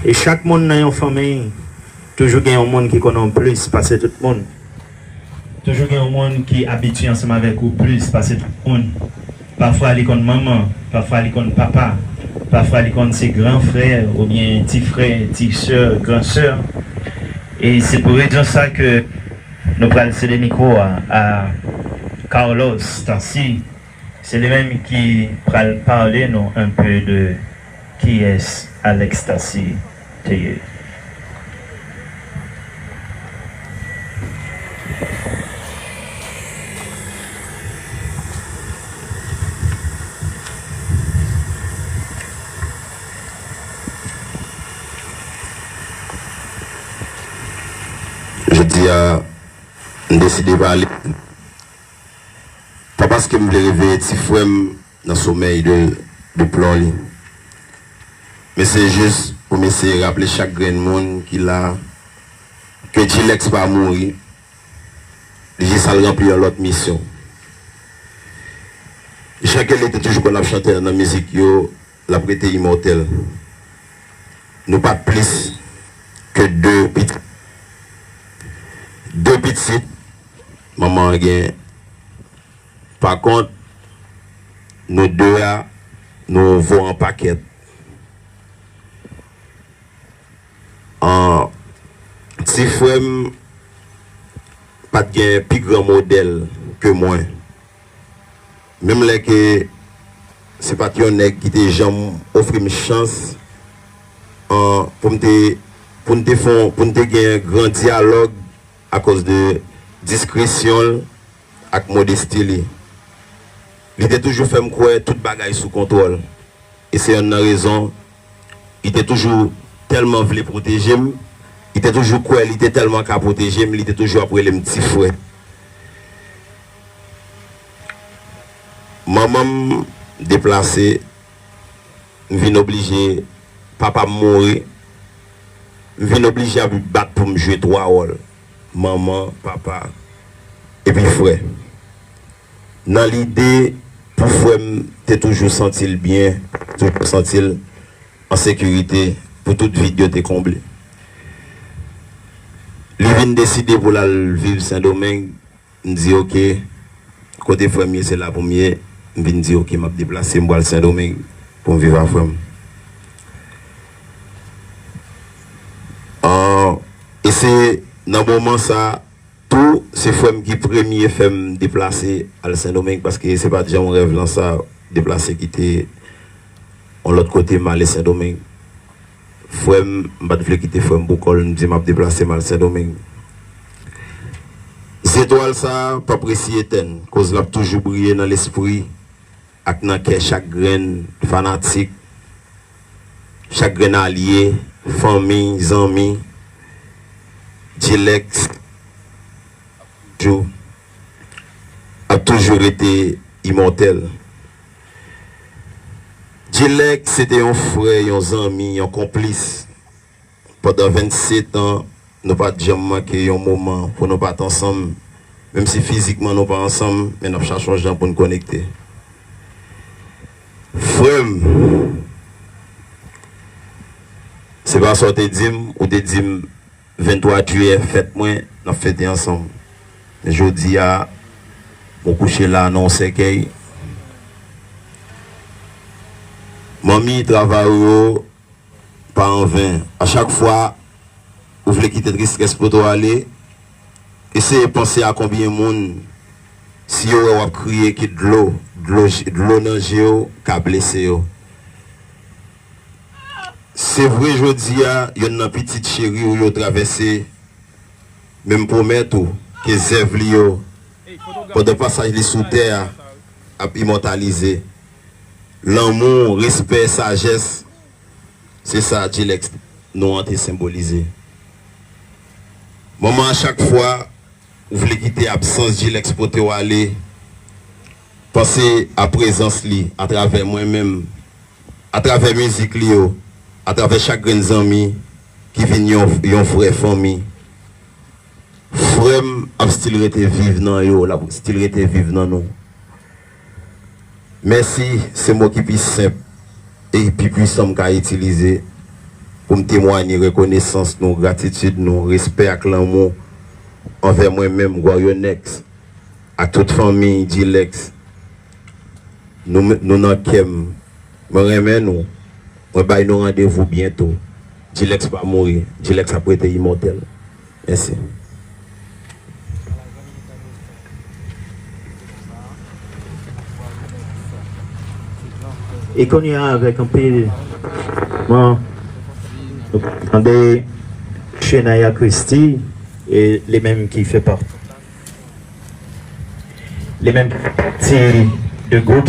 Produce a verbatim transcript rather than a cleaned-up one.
E chak moun nan yon fanmi, toujou gen yon moun ki konnen w plis pase tout moun. Toujou gen yon moun ki abitye ansanm avèk ou plis pase tout moun. Pafwa li konn manman, pafwa li konn papa, pafwa li konn se gran frè oubyen ti frè, ti sè, gran sè. E se pou rezon sa ke nou pral sede mikwo a a Carlos Tassy. Se li menm ki pral pale nou un peu de kiyès Alex Tassy te ye. Jodi a, m deside pale. Pa paske m vle reveye ti frè m nan somèy de, de plon li. Men se jis pou m eseye raple chak grenn moun ki la ke G-Lex pa mouri. Li jis al ranpli yon lòt misyon. Jan ke li te toujou konn ap chante nan mizik yo, l ap rete imòtèl. Nou pa t plis ke de pitit. De pitit manman an gen. Pa kont, nou de a, nou vo an pakèt. An, ti frè m pa t gen pi gran modèl ke mwen. Menm lè ke se pa t yon nèg ki te janm ofri m chans, an, pou m te, pou n te fè, pou n te gen gran dyalòg akoz de diskresyon l ak modesti li. Li te toujou fè m kwè tout bagay sou kontwòl. E se yonn nan rezon, li te toujou tèlman vle pwoteje m, li te toujou kwè li te tèlman ka pwoteje m, li te toujou ap rele m ti frè. Manman m deplase, m vin oblije, papa m mouri, m vin oblije ap bat pou m jwe twa wòl, manman, papa, epi frè. Nan lide pou frè m te toujou santi l byen, toujou santi l an sekirite pou tout vid yo te konble. Li vin deside pou l al viv Sendomeng, m di, "Oke, kote frè m ye, se la pou m ye." M vin di, "Oke, m ap deplase, m pral Sendomeng pou m viv a frè m." An, e se nan moman sa, tou, se frè m ki premye fè m deplase al Sendomeng, paske se pa t janm rèv lan sa, deplase kite yon lòt kote, m ale Sendomeng. Frè m, m pa t vle kite frè m pou kò l, m di m ap deplase m al Sendomeng. Zetwal sa a p ap resi etèn, koz l ap toujou briye nan lespri ak nan kè chak grenn fanatik, chak grenn alye, fanmi, zanmi. G-Lex toujou, ap toujou rete imòtèl. G-Lex se te yon frè, yon zanmi, yon konplis. Pandan vennsetan, nou pa t janm manke yon moman pou nou pa t ansanm, menm si fizikman nou pa ansanm, men n ap chache yon jan pou n konekte. Frè m, se pa sa w te di m, ou te di m, venntwa jiyè fèt mwen, n ap fete ansanm. Men jodi a, mwen kouche la nan yon sèkèy. Manmi, travay ou yo pa anven. A chak fwa ou vle kite tristès pote w ale, eseye panse a konbyen moun, si yo wè w ap kriye, ke dlo, dlo, dlo nan je w ka blese yo. Se vre, jodi a, yonn nan pitit cheri w yo travèse, men m pwomèt ou ke zèv li yo, pandan pasaj li sou tè a, ap imòtalize. Lanmou, respè, sajès, se sa G-Lex nou an te senbolize. Manman, a chak fwa ou vle kite absans G-Lex pote w ale, panse a prezans li atravè mwen menm, atravè mizik li yo, atravè chak grenn zanmi ki vin yon, yon vrè fanmi. Frè m ap still rete viv nan yo, l ap still rete viv nan nou. Mèsi, se mo ki pi senp e pi pwisan m ka itilize. pou m temwaye rekonesans nou, gratitid nou, respè ak lanmou anvè mwen menm, Guarionex, ak tout fanmi Dilex. Nou, nou nan kè m. Mwen renmen nou. Mwen bay nou randevou byento. Dilex pa mouri. Dilex ap rete imòtèl. Mèsi. E kounye a, avèk anpil, bon, nou tande Chenaya Christie, e li menm ki fè pati, li menm ki fè pati de gwoup